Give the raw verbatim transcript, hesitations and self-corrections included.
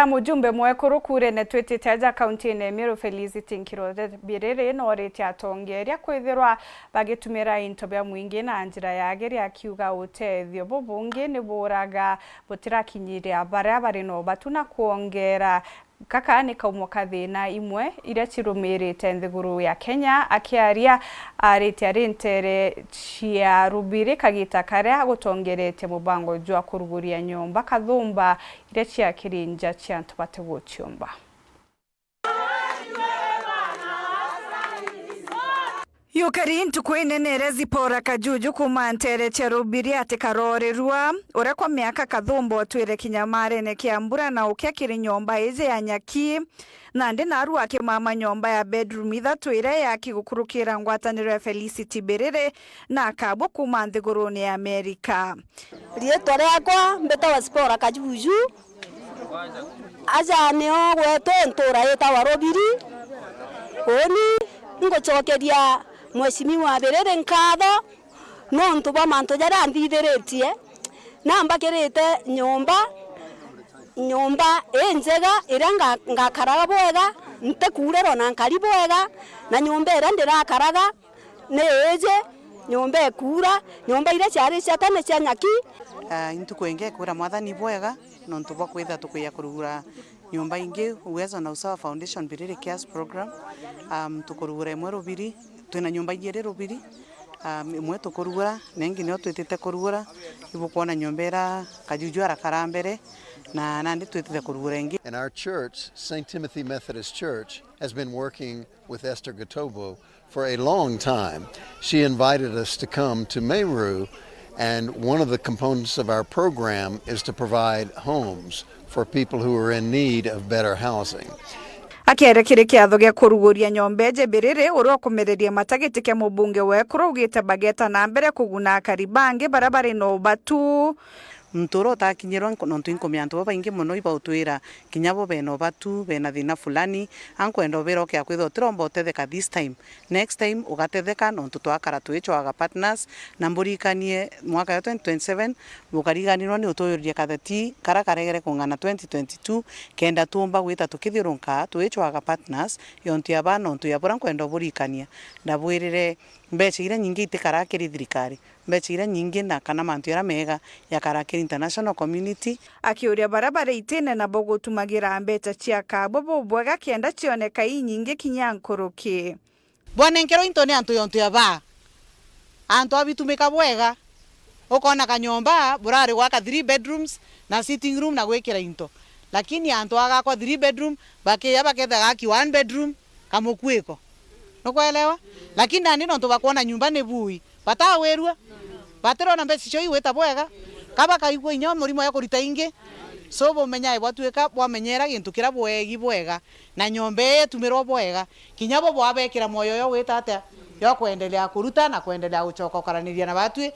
Mujumbe mwekuru kurene twitite aja kaunti-ini ya Meru, Felicity Nkirothe Biriri, nooritie atongeria kwithirwa bagitumira into bia mwingi na njira yagiria, akiuga utethio bubungi ni buraga butirakinyiria baria bari na ubatu na kwongera Gaka ni kaumo ka thiina imwe iria cirumirite nthiguru ya Kenya. Akiaria, arite ari ntere cia Rubiri kagita karia gutongeretie mubango jwa kuruguria nyomba kathumba iria ciakiri nja cia antu batiguciumba. Yukari ntuku inene iria Zipora Kajuju kuuma ntere cia Rubiri ati karorirua, uria kwa miaka kathumba utwire kinyamarene kia mbura na ukia kiri nyomba iji ya nyaki. Nandi naru akimama nyomba ya bedroom ithatu iria yaki gukurukira ngwataniro ya Felicity Biriri na akabwa kuuma nthigurune ya Amerika. Riitwa riakwa mbitawa Zipora Kajuju. Aja nio gwetu ntuura yitawa Rubiri. Uuni ngucokeria Mheshimiwa Biriri nkatho nontu bwa mantu jaria anthithiritie. Nambakirite nyomba, nyomba injega iria nga-, ngakaraga bwega, ntikuurerwa na nkari bwega, na nyomba iria ndirakaraga ni iji, nyomba ikuura, nyomba iria ciari cia tene cia nyaki. Ah, intuku ingi ikwira Mwathani bwega, nontu bwa kwitha tukwija kurugura nyomba ingi, Uwezo na Usawa Foundation Biriri Cares Program. Um, tukurugura imwe Rubiri, twina nyomba ijiiri Rubiri, um, imwe tukurugura, na ingi nio twitite kurugura. Ibukwona nyomba iria Kajuju arakara mbere, na nandi twitite kurugura ingi. And our church, Saint Timothy Methodist Church, has been working with Esther Gatobo for a long time. She invited us to come to Meru, and one of the components of our program is to provide homes for people who are in need of better housing. Akiaria kiri kiatho gia kuruguria nyomba iji Biriri, uria ukumereria mata giti kia mubunge wa ekuru augite bageta na mbere kuguna akari bangi baria bari na ubatu. Muntu uria utakinyirwa nko-, nontu inkumia antu babaingi mono ibautwira kinya bo bena ubatu, bena thina fulani, ankwenda ubira ukia kwithirwa utiromba utetheka this time. Next time ugatetheka nontu twakara twicwaga partners, na mburikanie mwaka jwa twenty twenty-seven bukariganirwa ni utuyuririe katheti kara karegere kung'ana twenty twenty-two, kenda tuumba gwita tukithiurunka twicwaga partners yontu ya baa nontu ya bura nkwenda uburikania. Ndabwirire mbeca iria nyingi itikaraa kiri thirikari. Mbeca iria nyingi na kana mantu jaria mega jakara kiri international community. Akiuria baria bari itine nabo gutumagira mbeca cia kaabo bubwega kenda cioneka inyingi kinya nkuruki. Bwanenkerwa into ni antu yontu ya baa. Antu abitumika bwega. Ukona kanyomba burari gwaka three bedrooms na sitting room na gwikira into. Lakini antu agakwa three bedroom, bakiya baketha gaki one bedroom, kamukuiko. Nukwelewa? Lakini nandi nontu bakwona nyumba ni bui, batawirua. Batirona mbeca cio igwita bwega. Ka bakaigua inya murimo ya kurita ingi. So bumenyae bwatuika bwamenyera gintu kiria bwegi bwega, na nyomba ii itumirwa bwega, kinya bo bwabekira mwoyo yo gwita atia, yo kwendelea kuruta na kwendelea gucoka ukaraniria na batwi.